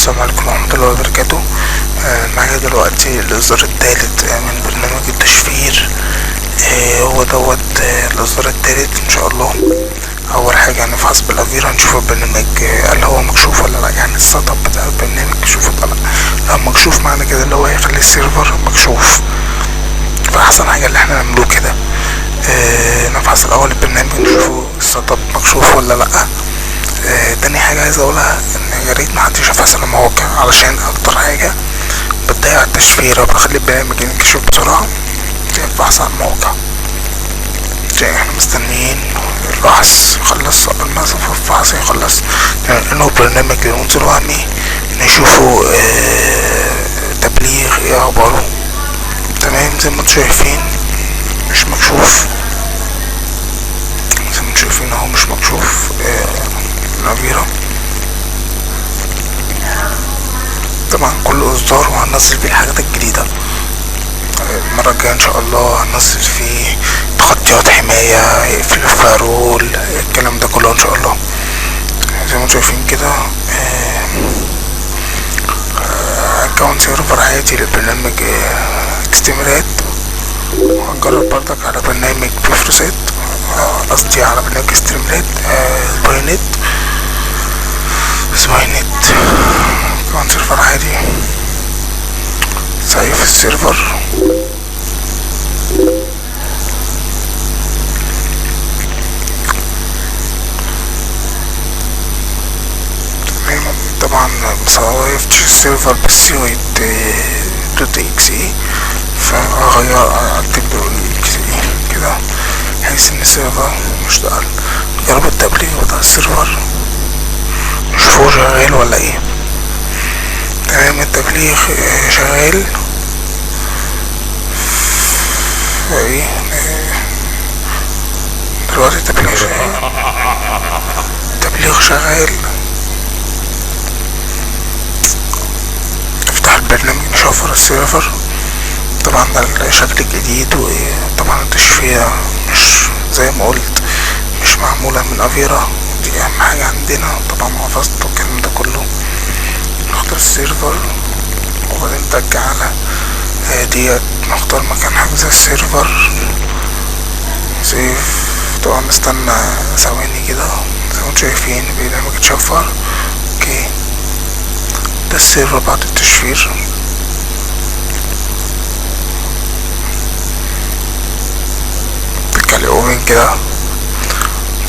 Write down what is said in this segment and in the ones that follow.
السلام عليكم ورحمة الله وبركاته. معايا دلوقتي الإصدار الثالث من برنامج التشفير. هو دوت الإصدار الثالث إن شاء الله. أول حاجة هنفحص بال Avira، نشوف البرنامج هل هو مكشوف ولا لأ، يعني ال setup بتاع البرنامج نشوفه ولا لأ. لو مكشوف معنى كده اللي هو هيخلي ال server مكشوف، فأحسن حاجة اللي احنا نعمله كده نفحص الأول البرنامج نشوفه ال setup مكشوف ولا لأ. تاني حاجة عايز اقولها ان يا ريت محدش يفحص المواقع، علشان اكتر حاجة بتضيع التشفير وبتخلي البرنامج ينكشف بسرعة هي الفحص على المواقع. يعني احنا مستنيين الفحص يخلص، قبل ما الفحص يخلص لانه برنامج للعنصر الوهمي نشوفه تبليغ ايه اخباره. تمام، زي ما انتم شايفين مش مكشوف، زي ما انتم شايفين اهو مش مكشوف ال Avira. طبعا كل اصدار وهننزل فيه الحاجات الجديدة. المرة الجاية ان شاء الله هننزل فيه تغطيات حماية، يقفل ال firewall، الكلام ده كله ان شاء الله. زي ما انتم شايفين كده account server عادي للبرنامج XtremeRAT، وهنجرب برضك على برنامج Bifrost، قصدي على برنامج XtremeRAT Spynet. Spynet account server عادي، save ال server. تمام، طبعا مسيفتش ال server بس dot exe، فاغير اكتب dot exe كده بحيث ان ال server مشتغل. نجرب التبليغ بتاع ال server نشوفه شغال ولا ايه. تمام، التبليغ شغال. فايه دلوقتي التبليغ شغال، التبليغ شغال. نفتح البرنامج نشفر ال server. طبعا ده الشكل الجديد، وطبعا التشفيرة مش زي ما قلت مش معمولة من Avira، دي اهم حاجة عندنا. طبعا حفظت الكلام ده كله. نختار ال server وبعدين تك على ديت، نختار مكان حفظ ال server، save. طبعا نستنى ثواني كده، زي ما انتم شايفين البرنامج اتشفر. okay، ده ال server بعد التشفير. تك على open كده،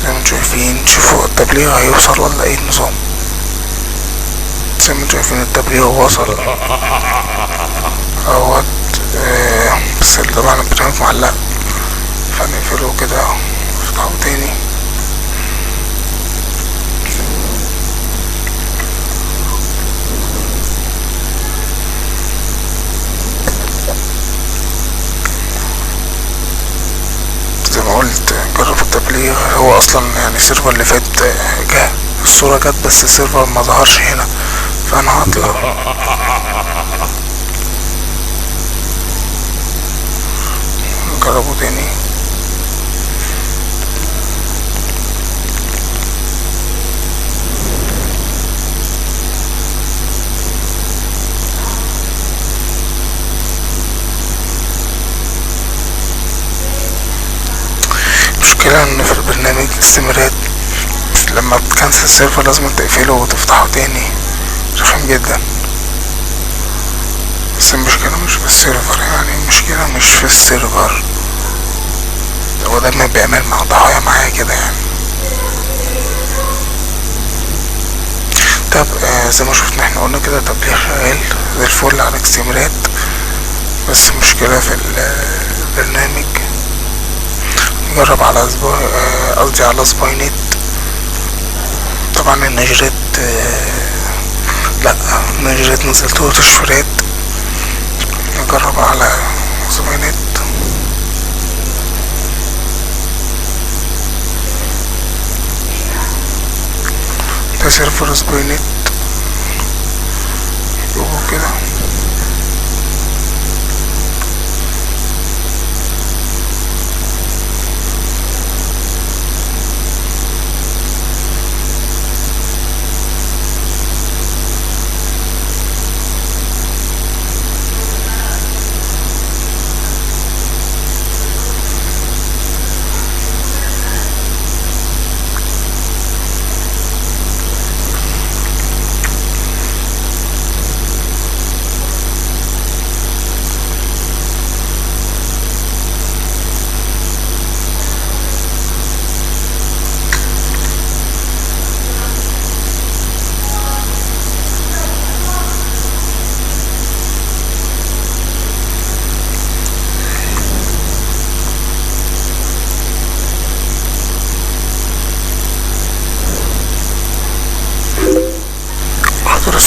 زي ما انتم شايفين. شوفوا التبليغ هيوصل ولا ايه النظام. زي ما انتم شايفين التبليغ وصل اهوت، بس طبعا البرنامج معلق، فنقفله كده ونفتحه تاني. زي ما قلت جرب التبليغ، هو اصلا يعني ال server اللي فات جه الصورة جت بس ال server ما ظهرش هنا، فانا هطلع نجربه تاني. المشكلة ان في البرنامج XtremeRAT لما بتكنسل ال server لازم تقفله وتفتحه تاني، رخم جدا. بس المشكلة مش في ال server، يعني المشكلة مش في ال server، هو دايما بيعمل مع ضحايا معايا كده يعني. طب زي ما شفنا احنا قلنا كده تبليغ شغال زي الفل على XtremeRAT، بس المشكلة في البرنامج. نجرب على قصدي على Spynet. طبعا النجرات لا النجرات نزلته تشفيرات، نجرب على Spynet. ده server Spynet جوه كده.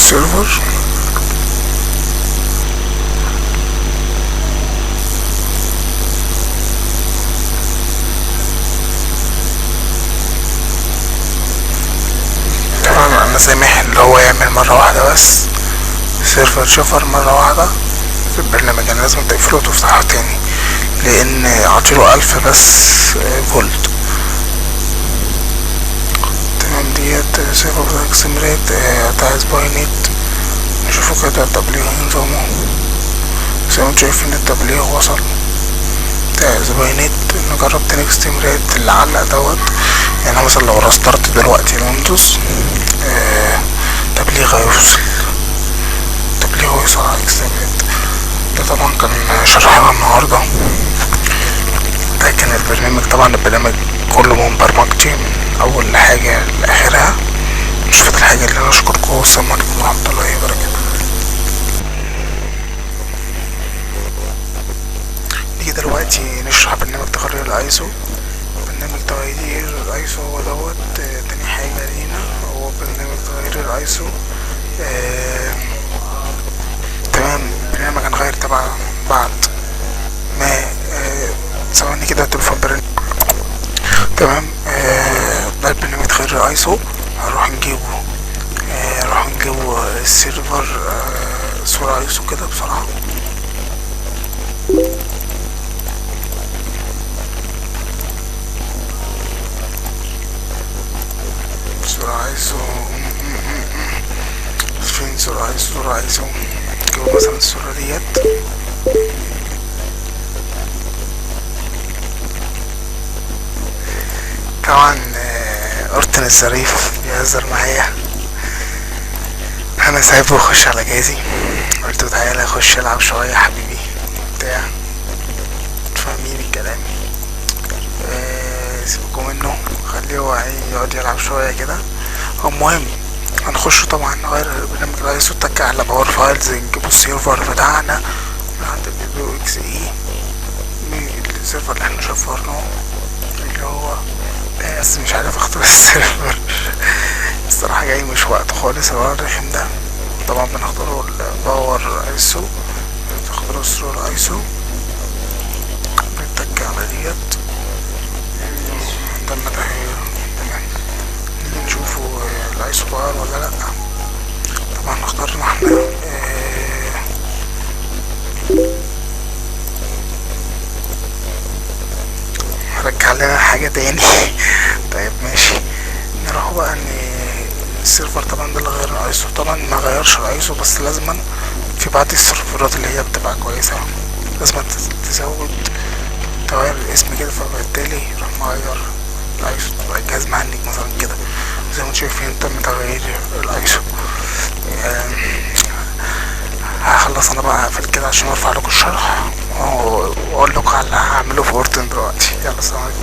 server. طبعا انا سامح اللي هو يعمل مرة واحدة بس server شفر مرة واحدة في البرنامج، يعني لازم تقفله وتفتحه تاني لان عطيله 1000 بس فولت. تمام، ديت server XMRead بتاع SPInet. نشوفه كده التبليغ نظامه زي ما انتم شايفين التبليغ وصل بتاع SPInet. نجرب تاني XMRead اللي علق دوت، يعني مثلا لو restart دلوقتي ال Windows تبليغ هيوصل، تبليغ هيوصل على XMRead. ده طبعا كان شرحنا النهارده، ده كان البرنامج. طبعا البرنامج كله من برمجتي من اول حاجه لاخرها. مش فاضل حاجه اللي انا اشكركم، والسلام عليكم ورحمه الله وبركاته. نيجي دلوقتي نشرح برنامج تغيير الايزو. برنامج تغيير الايسو هو دوت تاني حاجة لينا، هو برنامج تغيير الايسو. تمام، برنامج هنغير طبعا بعد ما ثواني كده تليفون برن. تمام، ده برنامج تغيير الايسو. هنروح نجيبه، نروح نجيبه ال server صورة ايسو كده بسرعة. صورة ايسو فين؟ صورة ايسو، صورة ايسو نجيبه مثلا الصورة ديت. طبعا أورتن الظريف بيهزر معايا، انا سايبه يخش على جهازي، قلت له تعالى اخش العب شوية يا حبيبي بتاع، فاهمين الكلام. سيبكم منه، خليه هو يقعد يلعب شوية كده. المهم هنخش طبعا نغير برنامج الايسو، تك على power files، نجيبو ال server بتاعنا من عند ال PXE، ال server اللي احنا شفرناه اللي هو بس مش عارف اختار ال server الصراحة، جاي مش وقت خالص هو الرخم ده. طبعا بنختاره ال power ISO، بنختاره الصورة ايسو، بنتك على ديت تم تغيير. تمام، نيجي نشوفه الايسو اتغير ولا لا. طبعا اخترنا احنا رجع لنا حاجة تاني. طيب ماشي، نروح بقى ان ال server طبعا ده اللي غير الايسو. طبعا ما غيرش الايسو، بس لازما في بعض السيرفرات اللي هي بتبقى كويسة لازم تزود تغير الاسم كده، فبالتالي راح مغير الايسو، تبقى الجهاز مهنج مثلا كده زي ما انتم شايفين تم تغيير الايسو. هخلص انا بقى اقفل كده عشان ارفع لكم الشرح واقول لكم على اللي هعمله في اورتن دلوقتي. يلا السلام عليكم.